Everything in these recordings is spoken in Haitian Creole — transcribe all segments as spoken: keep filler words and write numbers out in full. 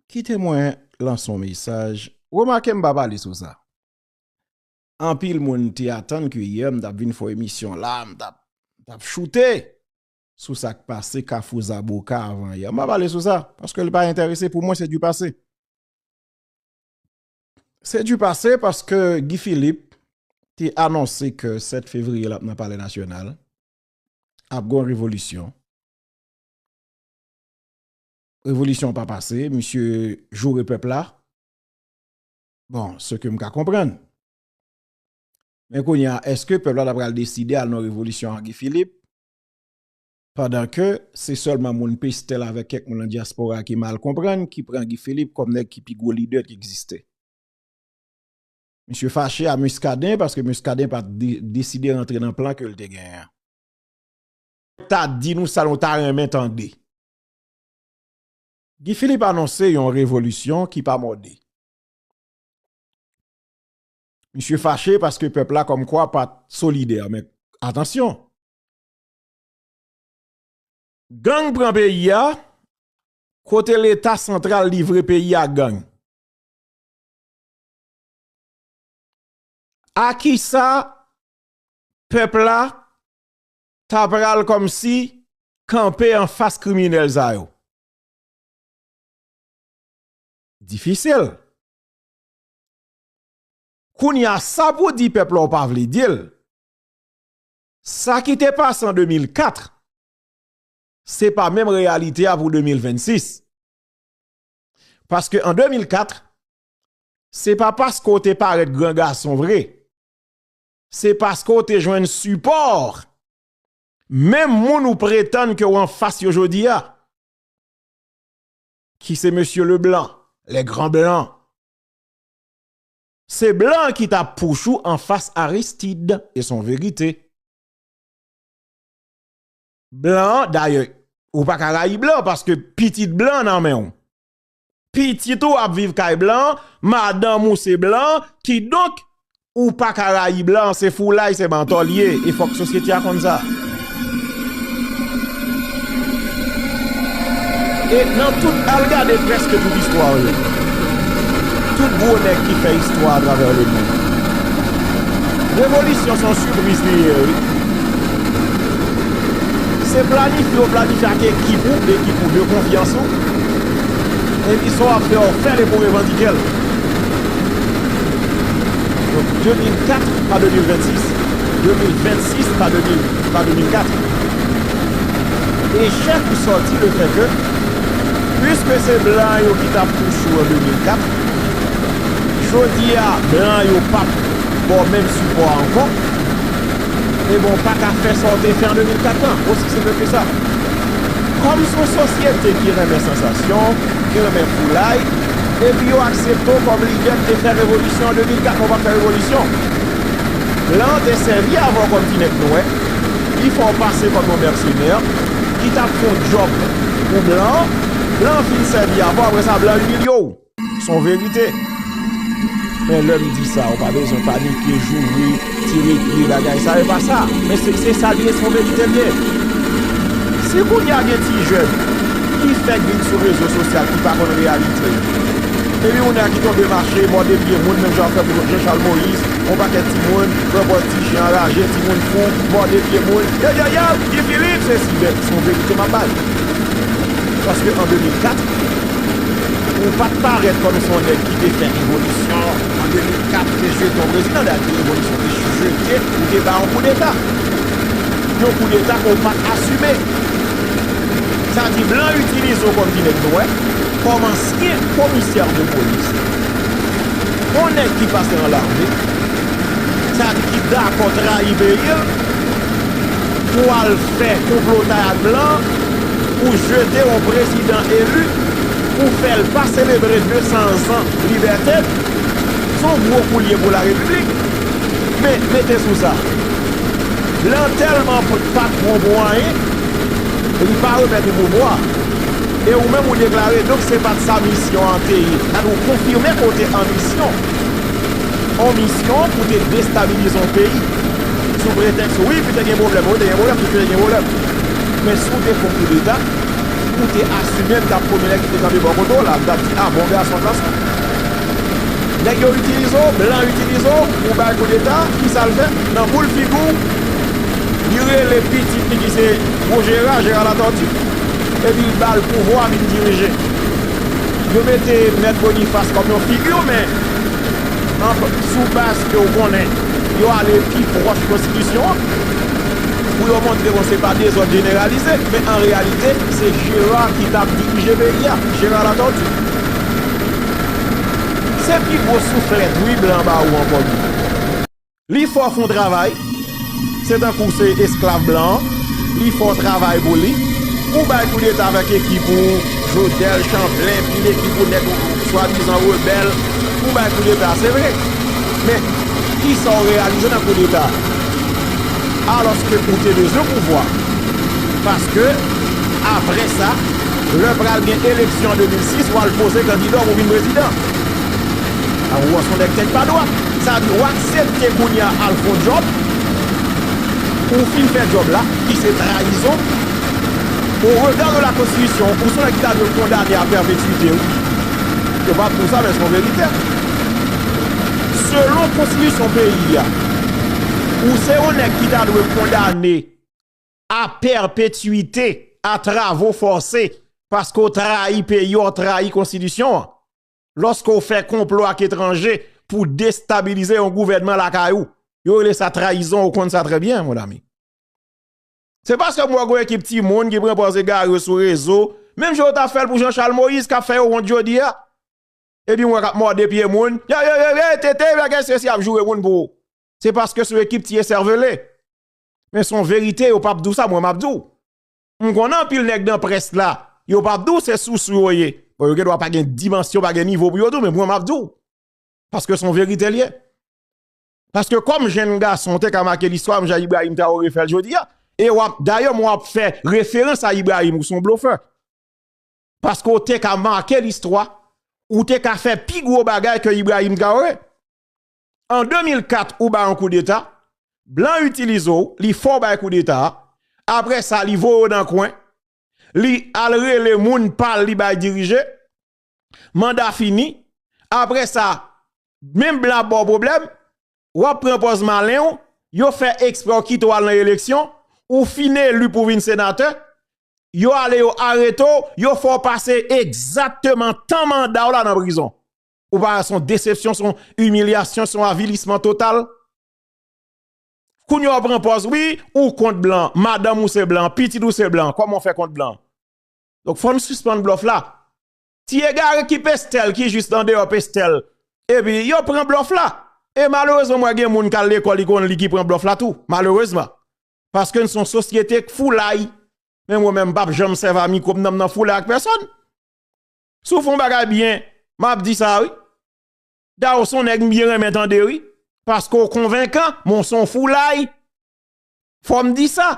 Kite mwen lanse yon mesaj. Remake m pa pale sou sa. Anpil moun te atann ke yè m t ap vin fè yon emisyon la, m t ap, m t ap choute sou sa k pase Kafou Zaboka avan yè. M pa pale sou sa, paske li pa enterese. Pou mwen, se du passé. Se du passé paske Guy Philippe te anonse ke sèt fevriye l ap nan Palè Nasyonal, ap gen yon revolisyon. Revolisyon pa pase, misye joure pèp la. Bon, se ke m ka konprann. Men kounye a, èske pèp la ta pral deside al nan revolisyon ak Guy Philippe? Pandan ke se sèlman moun Pestèl avèk kèk moun nan dyaspora ki mal konprann, ki pran Guy Philippe kòm nèg ki pi gwo lidè ki egziste. Misye fache a Muscadin paske Muscadin pa t de-, deside rantre nan plan ke l te genyen an. Ta di nou sa nou ta renmen tande. Guy Philippe anonse yon revolisyon ki pa mòde. Misye fache paske pèp la kòmkwa pa t solidè. Men atansyon, gang pran peyi a, kote Leta santral livre peyi a gang. A kisa pèp la ta pral kòmsi kanpe anfas kriminèl sa yo? Difisil. Kounye a, sa pou di pèp la ou pa vle di l. Sa ki te pase an de mil kat, se pa menm reyalite a pou de mil vennsis. Paske an de mil kat, se pa paske w te parèt gran gason vre. Se paske w te jwenn sipò menm moun ou pretann ke w anfas yo jodi a, ki se mesye Leblanc, les grands blancs. Se blan ki t ap pouch ou anfas Aristide, e se yon verite. Blan, dayè, ou pa ka rayi blan, paske pitit blan nan men w. Pitit ou ap viv kay blan, madanm ou se blan, kidonk, ou pa ka rayi blan, se foulay, se mantò l ye, e fòk sosyete a konn sa. E nan tout, al gade prèske tout istwa yo, tout gwo nèg ki fè istwa atravè lemonn. Revolisyon se yon sipriz li ye, wi. Se planifye yo planifye ak ekip ou, ekip ou de konfyans ou. Epi sa w ap fè, w fè l epi w revandike l. Donk, de mil kat pa de mil vennsis, de mil vennsis pa de mil, pa de mil kat. E chèf ou sòti le fè ke, piske se blan yo ki t ap pouch ou an de mil kat, jodi a, blan yo p ap ba w menm sipò a ankò. Ebyen, w pa ka fè sa w te fè an de mil kat lan. Osi senp ke sa. Kòm se yon sosyete ki renmen sansasyon, ki renmen foulay, epi yo aksepte w kòm lidè ki te fè revolisyon an de mil kat, men w pa t fè revolisyon. Blan an te sèvi avè w kòm ti nèg nwè, li fè w pase kòm yon mèsenè, ki t ap fè yon djòb pou blan an, blan an fin sèvi avè w, apre sa, blan an imilye w. Se yon verite. Men lè m di sa, ou pa bezwen panike, joure, tire pye, bagay sa, e pa sa. Men se, se sa l ye, se yon verite l ye. Si kounye a gen ti jèn ki fèk vin sou rezo sosyal, ki pa konn reyalite, epi kounye a ki tonbe mache, mòde pye moun, menm jan yo fè pou Jean Charles Moïse, yon pakèt timoun, pran pòz ti chen anraje, timoun fou, mòde pye moun, yo, yo, yo, Guy Philippe, sesi, men se yon verite m ap bay. Paske an de mil kat, ou pa t parèt kòm se yon nèg ki te fè revolisyon an de mil kat, te jete yon prezidan, dayè revolisyon te jete, ou te bay yon koudeta. Yon koudeta ke w pa t asime. Sa di, blan itilize w kòm ti nèg nwè, kòm ansyen komisè de polis, yon nèg ki pase nan lame, sa di ki dakò trayi peyi l, pou al fè konplotay ak blan, pou jete yon prezidan eli, pou fè l pa selebre de san zan libète l, se yon gwo kou l ye pou larepiblik. Men, mete sou sa, blan tèlman p-, pa t bon pou anyen, li pa remèt ou pouvwa. E ou menm ou deklare, donk se pa t sa misyon an te ye. Sa di ou konfime ke w te an misyon. Yon misyon pou te destabilize yon peyi. Sou pretèks, wi, pou te gen pwoblèm, wi, te gen pwoblèm, toujou te gen pwoblèm. Men si w te fè yon koudeta, Ou te asime m t ap premye nèg ki te kanpe bò kote w la, m t ap di, a, bon gason, gason. Nèg yo itilize w, blan itilize w, ou bay koudeta, ki sa l fè? Nan boul figi w, li rele pitit li ki se gwo Jera, Jera Latòti, epi l ba l pouvwa vin dirije. Yo mete Mèt Bonifas kòm yon figi, men an, sou baz ke w konnen, yo ale pi pwòch konstitisyon an pou yo montre, bon, se pa dezòd jeneralize, men an reyalite, se Jera ki t ap dirije peyi a, Jera Latòti. Se pi gwo souflèt, wi, blan ba ou ankò, wi. Li fè w fè yon travay, se tankou se esklav blan an, li fè w travay pou li, ou bay koudeta avèk ekip ou, Jodèl, Chanplè, pil ekip ou, nèg ou swadizan rebèl, ou bay koudeta, se vre. Men, kisa w reyalize nan koudeta? Alòske ou te bezwen pouvwa. Paske, apre sa, lè pral gen eleksyon an de mil sis, w al poze kandida w pou vin prezidan. A, ou wè se yon nèg tèt pa dwat. Sa di, w aksepte kounye a al fè yon djòb, ou fin fè djòb la, ki se trayizon. Au regard de la Constitution, ou se yon nèg ki ta dwe kondane a pèpetwite, wi. Yo p ap di w sa, men se yon verite. Selon konstitisyon peyi a, ou se yon nèg ki ta dwe kondane a pèpetwite, a travo fòse, paske w trayi peyi a, w trayi konstitisyon an. Lòske w fè konplo ak etranje pou destabilize yon gouvènman lakay ou, yo rele sa trayizon, ou konn sa trè byen, mon ami. Se paske m wè gon ekip timoun ki pran pòz egare yo sou rezo, menm jan yo t ap fè l pou Jean Charles Moïse k ap fè yo wont jodi a. Epi m wè k ap mòde pye moun. Yo, yo, yo, yo, tete, bagay sesi ap joure moun pou ou. Se paske se yon ekip ti esèvele. Men se yon verite, yo p ap di w sa, mwen m ap di w. M konnen anpil nèg nan près la, yo p ap di w se sousou yo ye. Bon, yo gendwa pa gen dimansyon, pa gen nivo pou yo di w, men mwen m ap di w. Paske se yon verite l ye. Paske kòm jenn gason, w te ka make listwa, m jan Ibrahim Traoré fè l jodi a. E w ap, dayè, mwen w ap fè referans a Ibrahim, ou se yon blofè. Paske w te ka make listwa, ou te ka fè pi gwo bagay ke Ibrahim Traoré. An de mil kat, ou bay yon koudeta, blan itilize w, li fè w bay koudeta a. Apre sa, li voye w nan kwen, li al rele moun pa l, li bay dirije. Manda fini. Apre sa, menm blan ap ba w pwoblèm, w ap pran pòz malen w, yo fè ekspre w kite w al nan eleksyon, ou fin eli pou w vin senatè, yo ale yo arete w, yo fè w pase egzakteman tan manda w la nan prizon. Ou pa wè se yon desepsyon, se yon imilyasyon, se yon avilisman total? Kounye a w pran pòz, wi, ou kont blan, madanm ou se blan, pitit ou se blan, kòman w fè kont blan? Donk, fò n sispann blòf la. Ti egare ki Pestèl, ki jis andeyò Pestèl, epi yo pran blòf la. E malerezman, mwen gen moun k al lekòl, li konn li ki pran blòf la tou, malerezman. Paske n se yon sosyete k foulay. Men mwen menm, m p ap janm sèvi a mikwo m nan, m nan foulay ak pèsonn. Si w fè yon bagay byen, m ap di sa, wi. Dayè, w se yon nèg m byen renmen tande, wi. Paske w konvenkan, men w se yon foulay. Fò m di sa.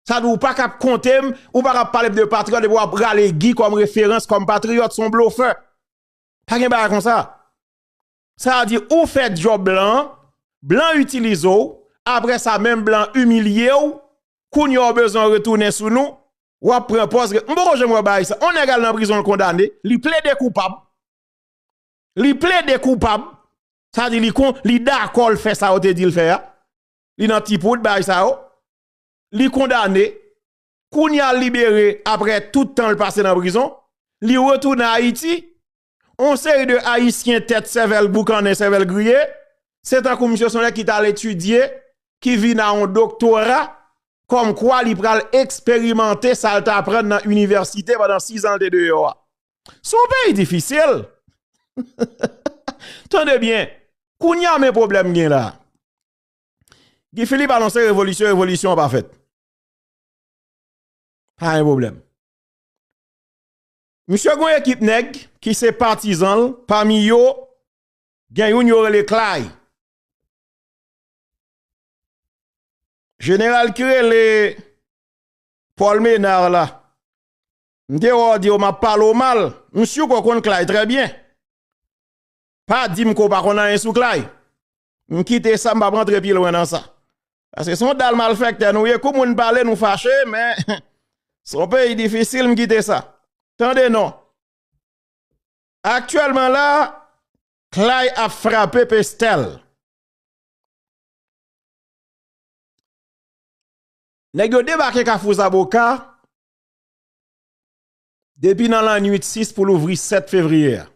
Sa di w pa k ap konte m, ou pa k ap pale m de patriyòt, epi w ap rale Guy kòm referans, kòm patriyòt, se yon blofè. Pa gen bagay konsa. Sa di, ou fè djòb blan an, blan itilize w, apre sa, menm blan imilye w, kounye a w bezwen retounen sou nou, w ap pran pòz. M poko janm wè bagay sa. On nèg al nan prizon, l kondane, li plede koupab. Li plede koupab. Sa di li kon, li dakò l fè sa yo te di l fè a. Li nan ti poud, bagay sa yo. Li kondane. Kounye a l libere apre tout tan l pase nan prizon. Li retounen Ayiti. On seri de Ayisyen tèt sèvèl boukannen, sèvèl griye. Se tankou misye se yon nèg ki t al etidye, ki vin a yon doktora, kòmkwa li pral eksperimante sa l t aprann nan inivèsite pandan sis an l te deyò a. Se yon peyi difisil. Tande byen, kounye a men pwoblèm gen la. Guy Philippe anonse revolisyon, revolisyon an pa fèt. Pa gen pwoblèm. Misye gen yon ekip nèg ki se patizan l, pami yo, gen youn yo rele Clay. Jeneral ki rele Paul Ménard la. M te wè w di yo m ap pale w mal. M si w konn Clay trè byen. Pa di m ke w pa konn anyen sou Clay. M kite sa, m p ap rantre pi lwen nan sa. Paske se yon dal malfèktè nou ye, kou moun pale, nou fache, men se yon peyi difisil, m kite sa. Tande non. Aktyèlman la, Clay ap frape Pestel. Nèg yo debake Kafou Zaboka depi nan lannwit sis pou louvri sèt fevriye a.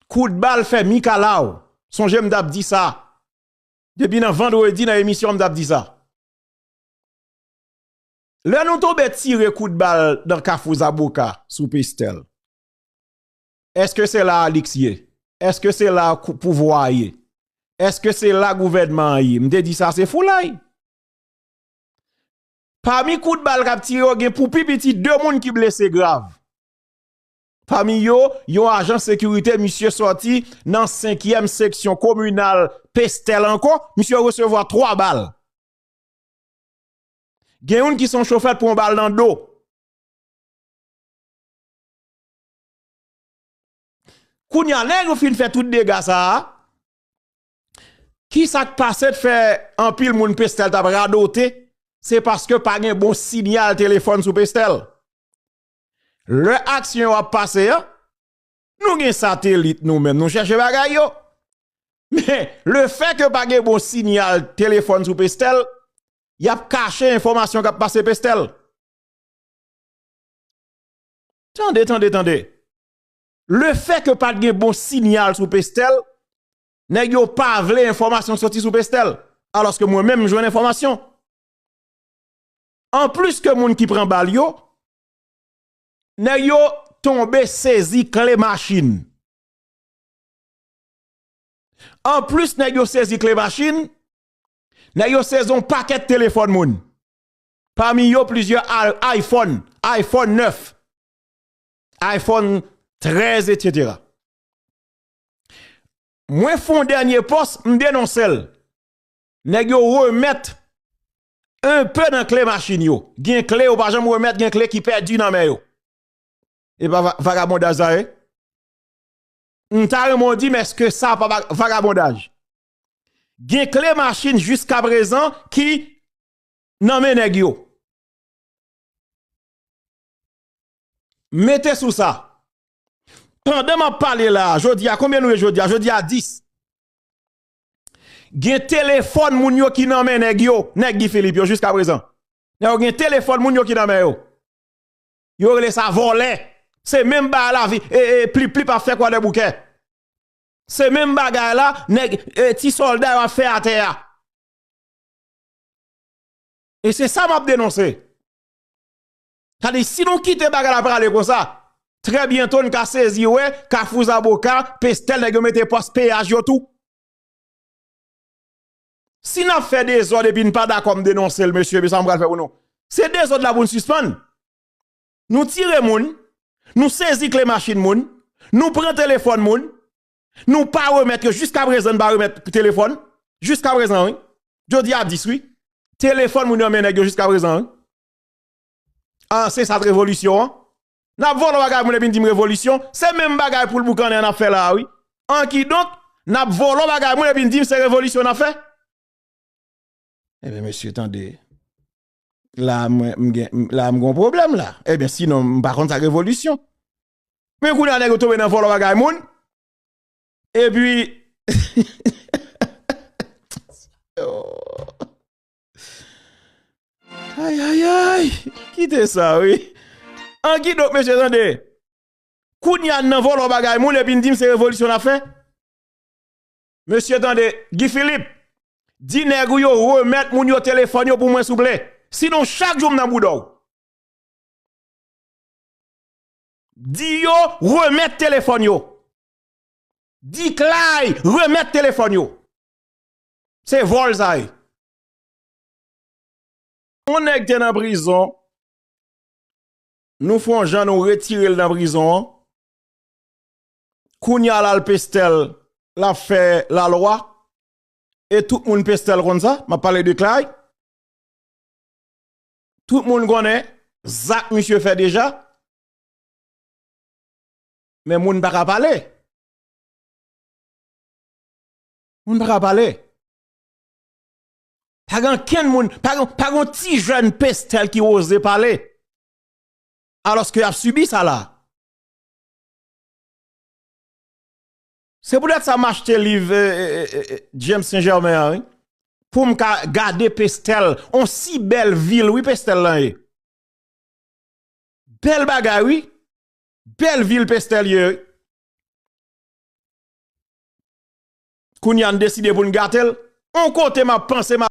Kout bal fè mikalaw. Sonje m t ap di sa. Depi nan vandredi nan emisyon m t ap di sa. Lè nou tonbe tire kout bal nan Kafou Zaboka sou Pestel, èske se la Alix ye? Èske se la kou-, pouvwa a ye? Èske se la gouvènman an ye? M te di sa se foulay. Pami kout bal k ap tire yo, gen pou pi piti de moun ki blese grav. Pami yo, yon ajan sekirite, misye sòti nan senkyèm seksyon kominal Pestel ankò, misye resevwa twa bal. Gen youn ki se yon chofè t pran yon bal nan do. Kounye a, nèg yo fin fè tout dega sa a, kisa k pase t fè anpil moun Pestel t ap radote? Se paske pa gen bon siyal telefòn sou Pestel. Lè aksyon yo ap pase a, nou gen satelit nou menm, nou chèche bagay yo. Men, lefètke pa gen bon siyal telefòn sou Pestel, y ap kache enfòmasyon k ap pase Pestel. Tande, tande, tande. Lefètke pa t gen bon siyal sou Pestel, nèg yo pa vle enfòmasyon soti sou Pestel. Alòske mwen menm, m jwenn enfòmasyon. Anplis ke moun ki pran bal yo, nèg yo tonbe sezi kle machin. Anplis nèg yo sezi kle machin, nèg yo sezi yon pakèt telefòn moun. Pami yo plizyè i-, iPhone, iPhone nèf, iPhone trèz, etsetera. Mwen fè yon dènye pòs, m denonse l. Nèg yo remèt enpe nan kle machin yo. Gen kle yo pa janm remèt, gen kle ki pèdi nan men yo. E pa va-, vagabondaj sa ye? M ta renmen w di m èske sa pa va-, vagabondaj? Gen kle machin jiskaprezan ki nan men nèg yo. Mete sou sa. Pandan m ap pale la, jodi a, konbyen nou ye jodi a? Jodi a dis. Gen telefòn moun yo ki nan men nèg yo, nèg Guy Philippe yo jiskaprezan. Nèg yo gen telefòn moun yo ki nan men yo. Yo rele sa vòlè. Se menm bagay la vi, e, e, Plip Plip ap fè Kwadèboukè. Se menm bagay la, nèg, e, ti sòlda yo ap fè atè a. E se sa m ap denonse. Sa di, si nou kite bagay la prale konsa, trè byento n ka sezi wè, Kafou Zaboka, Pestel, nèg yo mete pòs peyaj yo tou. Si n ap fè dezòd epi n pa dakò, m denonse l, mesye, men sa m pral fè pou nou. Se dezòd la pou n sispann. Nou tire moun, nou sezi kle machin moun, nou pran telefòn moun, nou pa remèt yo, jiskaprezan n pa remèt telefòn, jiskaprezan, wi. Jodi a dis, wi. Telefòn moun yo nan men nèg yo jiskaprezan, wi. Ah, se sa t revolisyon an? N ap vòlò bagay moun epi n di m revolisyon, se menm bagay pou l boukannen an n ap fè la a, wi. An kidonk, n ap vòlò bagay moun epi n di m se revolisyon n ap fè? Ebyen, mesye, tande. La, mwen, m gen, m, la, m gen yon pwoblèm la. Ebyen, sinon, m pa konn sa k revolisyon. Men kounye a, nèg yo tonbe nan vòlò bagay moun. Epi, ay, ay, ay. Kite sa, wi. An kidonk, mesye, tande. Kounye a, n nan vòlò bagay moun, epi n di m se revolisyon n ap fè? Mesye, tande, Guy Philippe, di nèg ou yo remèt moun yo telefòn yo pou mwen, souple. Sinon, chak jou m nan bouda w. Di yo remèt telefòn yo. Di Clay remèt telefòn yo. Se vòl sa ye. Yon nèg te nan prizon, nou fè yon jan nou retire l nan prizon an. Kounye a l al Pestel, l ap fè lalwa. E tout moun Pestel konn sa, m ap pale de Clay. Tout moun konnen zak misye fè deja. Men moun pa ka pale. Moun pa ka pale. Pa gen ankenn moun, pa gen, pa gen yon ti jèn Pestel ki oze pale. Alòske y ap sibi sa la. Se poutèt sa m achte liv eh, eh, eh, eh, James Saint Germain an, wi. Pou m ka gade Pestèl, on si bèl vil, wi, Pestèl lan ye. Bèl bagay, wi. Bèl vil Pestèl ye, wi. Kounye a n deside pou n gate l. On kote m ap panse m